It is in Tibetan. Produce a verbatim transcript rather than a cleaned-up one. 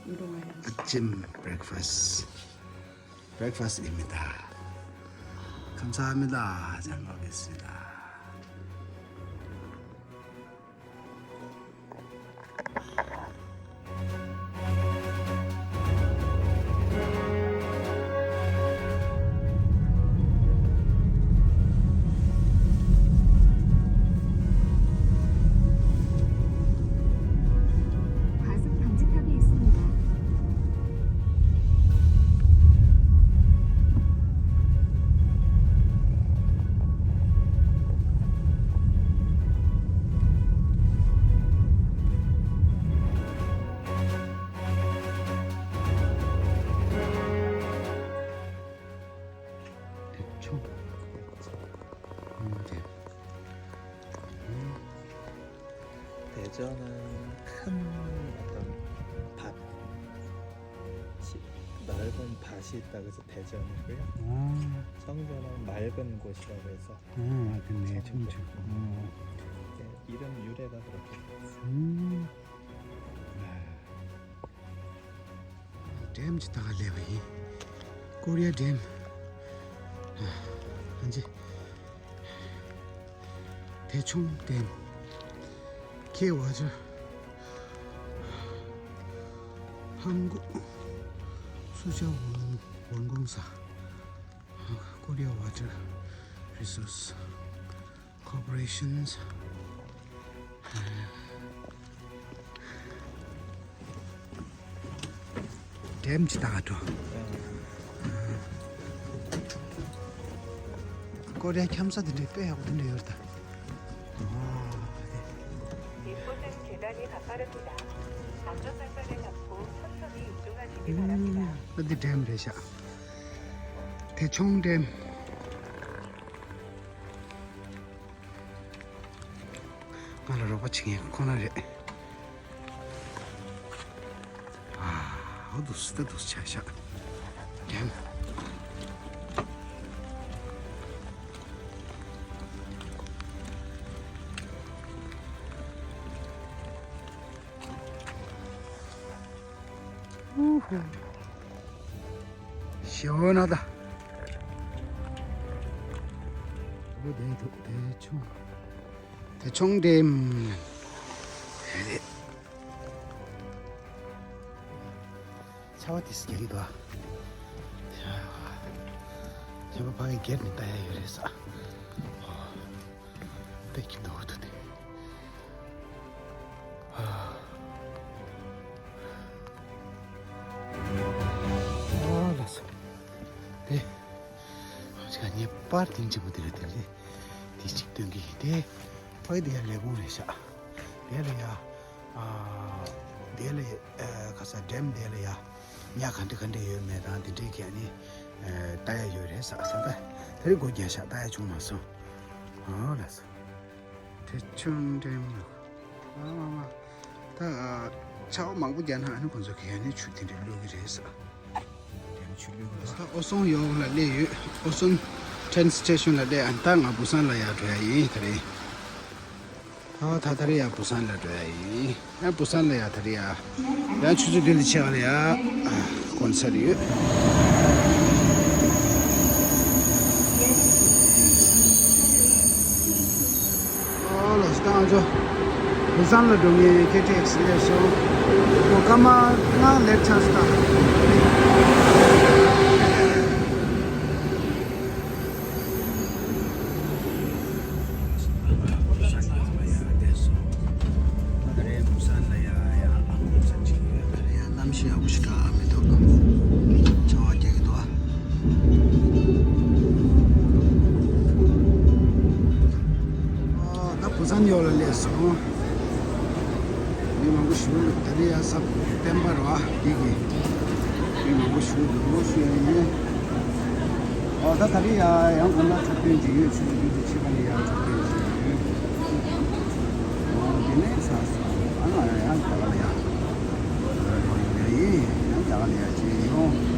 ཨ་ཅིམ་བྷེག་ཕ་སི་བྷེག་ཕ་སི་ཨེ་མི་ད། ཁམས་ཚ་མི་ད་ཅང་གོ་གི་སི་ད། 과속 방지턱이 있습니다. 대충. 음, 네. 음. 대전은 큰 어떤 밭, 시- 넓은 밭이 있다 그래서 대전이고요. 아, 성주는 맑은 곳이라고 해서 아, 맞네. 성주. 음. 네, 이름 유래가 그렇게 됐어요. 음. 네. ཌེམ་ཅིག་ལྟ་ག་སླེབས་པ་ཡིན། ཀོ་རི་ཡ་ཌེམ། ཨ་ཅེ། ཐེ་ཆུང་ཌེམ། ཁེ་ཝ་ཅར། ཧང་གུ། སུ་ཅཱ་ཝོན་ཝོན་གོང་ས། Korea Water Resource Corporations. ཌེམ་ཅིག་ལྟ་ག་འགྲོ། ཀོ་རི་ཡ་འཁྱམ་ས་དེ་འདྲའི་དཔེ་ཡག་པོ་དེ་འདྲ་ཡོད་རེད་ད། 아, 네. 뒷부분 계단이 가파릅니다. 안전벨트를 잡고 천천히 이동하시기 음, 바랍니다. 어디 댐 되셔? 대충 댐. ང་ལ་རོགས་པ་བྱེད་མཁན་ཁོ་ན་རེད། ཨ། འོ་འདུག་སེ་ད་འདུག་སེ་ཆ་བཞག་ལན། ཨུ་ཧུ། ཞེ་བོ་ན་ད། འོ་དེ་འདུག་དེ་ཆུང་། དེ་ཆུང་ཌེམ། ཆར་པ་དེ་སྐྱེ་གི་འདུག་ཨ། ཆར་པ་ཕ་གི་སྒེར་ནས་ལྟ་ཡ་ཡོད་རེད་ས། དཔེ་སྐྱིད་འདུག་འོ་ཐུག་དེ། ཨོ་ལགས་སོ། དེ། ང་ངེས་པར་དེང་ཆེན་པོ་དེ་རེད་དེ་རེད། དེ་གཅིག་སྟོན་གྱི་ཡིན་ཏེ། ཕ་གི་དེ་ཡ་ལས་ཁུངས་རེད་ཤག་དེ་ལ་ཡ། ཨ། དེ་ལ་ཡ། ཨ། ཁ་ས་ཌེམ་དེ་ལ་ཡ། ཉ་ག་འདྲ་ག་འདྲ་ཡོད་མེད་དང་དེ་འདྲའི་ག་ནི། ཨ། ལྟ་ཡ་ཡོད་རེད་ས་ས་ད། དེ་རིང་སྒོ་རྒྱག་ཤག་ལྟ་ཡ་བྱུང་མ་སོང་། ཨོ་ལགས་སོ། དེ་ཆུང་ཌེམ་ལ། ཨ་མ་མ། ད་ཆར་པ་མང་པོ་བརྒྱབ་ན་ཨ་ནི་ཁོང་ཚོ་གིས་ཨ་ནི་ཆུ་དེ་འདྲ་བླུག་གི་རེད་ས། ཌེམ་ཆུ་བླུག་གི་རེད་ས། ད་ཨོ་སོང་ཡོག་ལ་སླེབས་ཡོད། ཨོ་སོང་ཊེན་སི་ཊེ་ཤན་ལ་སླེབས། ཨ་ནི་ད་ང་བུ་སན་ལ་ཡར་འགྲོ་ཡ་ཡིན་ད་རེད། ཨ་ད་ད་རེས་ཡར་བུ་སན་ལ་འགྲོ་ཡ་ཡིན། ཡང་བུ་སན་ལ་ཡ་ད་རེས་ཡ། ཡང་ཆུ་ཚོད་བདུན་དང་ཕྱེད་ཀ་ལ་ཡ། ཀོན་སར་ཡོད། ཨོ་ལགས་སོ། ད་ང་ཚོ་བུ་སན་ལ་འགྲོ་མཁན་ཀེ་ཊི་ཨེག་སི་སླེབས་སོང་། ལོ་སྐར་མ་ལྔ་ལེཊ་ཆགས་སོང་ད། གནམ་གཤིས་ཡག་པོ་ཞིག་ག་མི་འདུག་ཆར་པ་རྒྱག་གི་འདུག་ཨ། ཨོ། ད་བུ་སན་ཡོག་ལ་སླེབས་སོང་། མི་མང་པོ་ཞིག་ད་རེས་ཡ་སེབ་ཊེམ་པར་བ་འདི་གི་མི་མང་པོ་ཞིག་འདུག་ཞུ་ཡ་ཡིན། ཨོ། ད་ད་རེས་ཡ་ཡང་དགོང་དག་འཁྲབ་སྟོན་ཅིག་ཡོད། ཆུ་ཚོད་བདུན་དང་ཕྱེད་ཀ་ནས་ཡ་འཁྲབ་སྟོན་ཅིག་ཡོད། ཨོ། དེ་ནས་ཚར་སོང་། ཨ་ང་ཡང་རྒྱ་གར་ལ་ཡ། ཡིན་ཡང་རྒྱ་གར་ལ་ཡ་ཅིག་ཡོང་།